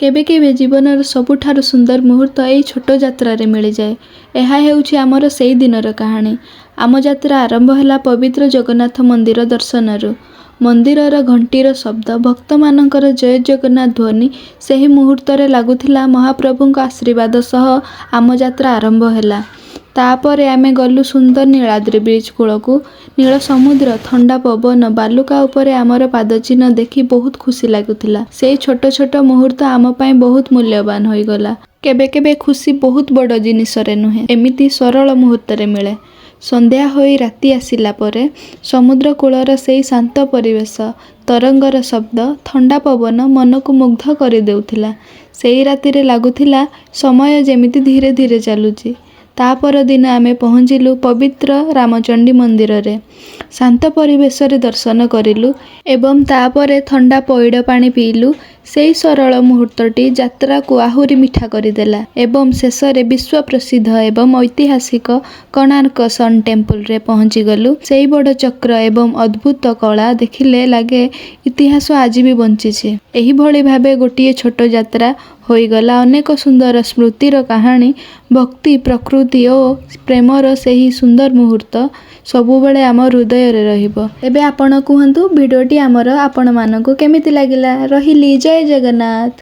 କେବେ କେବେ ଜୀବନର ସବୁଠାରୁ ସୁନ୍ଦର ମୁହୂର୍ତ୍ତ ଏଇ ଛୋଟ ଯାତ୍ରାରେ ମିଳିଯାଏ। ଏହା ହେଉଛି ଆମର ସେଇ ଦିନର କାହାଣୀ। ଆମ ଯାତ୍ରା ଆରମ୍ଭ ହେଲା ପବିତ୍ର ଜଗନ୍ନାଥ ମନ୍ଦିର ଦର୍ଶନରୁ। ମନ୍ଦିରର ଘଣ୍ଟିର ଶବ୍ଦ, ଭକ୍ତମାନଙ୍କର ଜୟ ଜଗନ୍ନାଥ ଧ୍ୱନି, ସେହି ମୁହୂର୍ତ୍ତରେ ଲାଗୁଥିଲା ମହାପ୍ରଭୁଙ୍କ ଆଶୀର୍ବାଦ ସହ ଆମ ଯାତ୍ରା ଆରମ୍ଭ ହେଲା। ତାପରେ ଆମେ ଗଲୁ ସୁନ୍ଦର ନୀଳାଦ୍ରି ବିଚ୍ କୂଳକୁ। ନୀଳ ସମୁଦ୍ର, ଥଣ୍ଡା ପବନ, ବାଲୁକା ଉପରେ ଆମର ପାଦଚିହ୍ନ ଦେଖି ବହୁତ ଖୁସି ଲାଗୁଥିଲା। ସେଇ ଛୋଟ ଛୋଟ ମୁହୂର୍ତ୍ତ ଆମ ପାଇଁ ବହୁତ ମୂଲ୍ୟବାନ ହୋଇଗଲା। କେବେ କେବେ ଖୁସି ବହୁତ ବଡ଼ ଜିନିଷରେ ନୁହେଁ, ଏମିତି ସରଳ ମୁହୂର୍ତ୍ତରେ ମିଳେ। ସନ୍ଧ୍ୟା ହୋଇ ରାତି ଆସିଲା ପରେ ସମୁଦ୍ର କୂଳର ସେଇ ଶାନ୍ତ ପରିବେଶ, ତରଙ୍ଗର ଶବ୍ଦ, ଥଣ୍ଡା ପବନ ମନକୁ ମୁଗ୍ଧ କରିଦେଉଥିଲା। ସେଇ ରାତିରେ ଲାଗୁଥିଲା ସମୟ ଯେମିତି ଧୀରେ ଧୀରେ ଚାଲୁଛି। ତା ପରଦିନ ଆମେ ପହଞ୍ଚିଲୁ ପବିତ୍ର ରାମଚଣ୍ଡୀ ମନ୍ଦିରରେ। ଶାନ୍ତ ପରିବେଶରେ ଦର୍ଶନ କରିଲୁ ଏବଂ ତାପରେ ଥଣ୍ଡା ପଇଡ଼ ପାଣି ପିଇଲୁ। ସେଇ ସରଳ ମୁହୂର୍ତ୍ତଟି ଯାତ୍ରାକୁ ଆହୁରି ମିଠା କରିଦେଲା। ଏବଂ ଶେଷରେ ବିଶ୍ୱପ୍ରସିଦ୍ଧ ଏବଂ ଐତିହାସିକ କୋଣାର୍କ ସନ୍ ଟେମ୍ପଲରେ ପହଞ୍ଚିଗଲୁ। ସେଇ ବଡ଼ ଚକ୍ର ଏବଂ ଅଦ୍ଭୁତ କଳା ଦେଖିଲେ ଲାଗେ ଇତିହାସ ଆଜି ବି ବଞ୍ଚିଛି। ଏହିଭଳି ଭାବେ ଗୋଟିଏ ଛୋଟ ଯାତ୍ରା ହୋଇଗଲା ଅନେକ ସୁନ୍ଦର ସ୍ମୃତିର କାହାଣୀ। ଭକ୍ତି, ପ୍ରକୃତି ଓ ପ୍ରେମର ସେହି ସୁନ୍ଦର ମୁହୂର୍ତ୍ତ ସବୁବେଳେ ଆମ ହୃଦୟରେ ରହିବ। ଏବେ ଆପଣ କୁହନ୍ତୁ, ଭିଡ଼ିଓଟି ଆମର ଆପଣମାନଙ୍କୁ କେମିତି ଲାଗିଲା? ରହିଲି, ଜୟ ଜଗନ୍ନାଥ।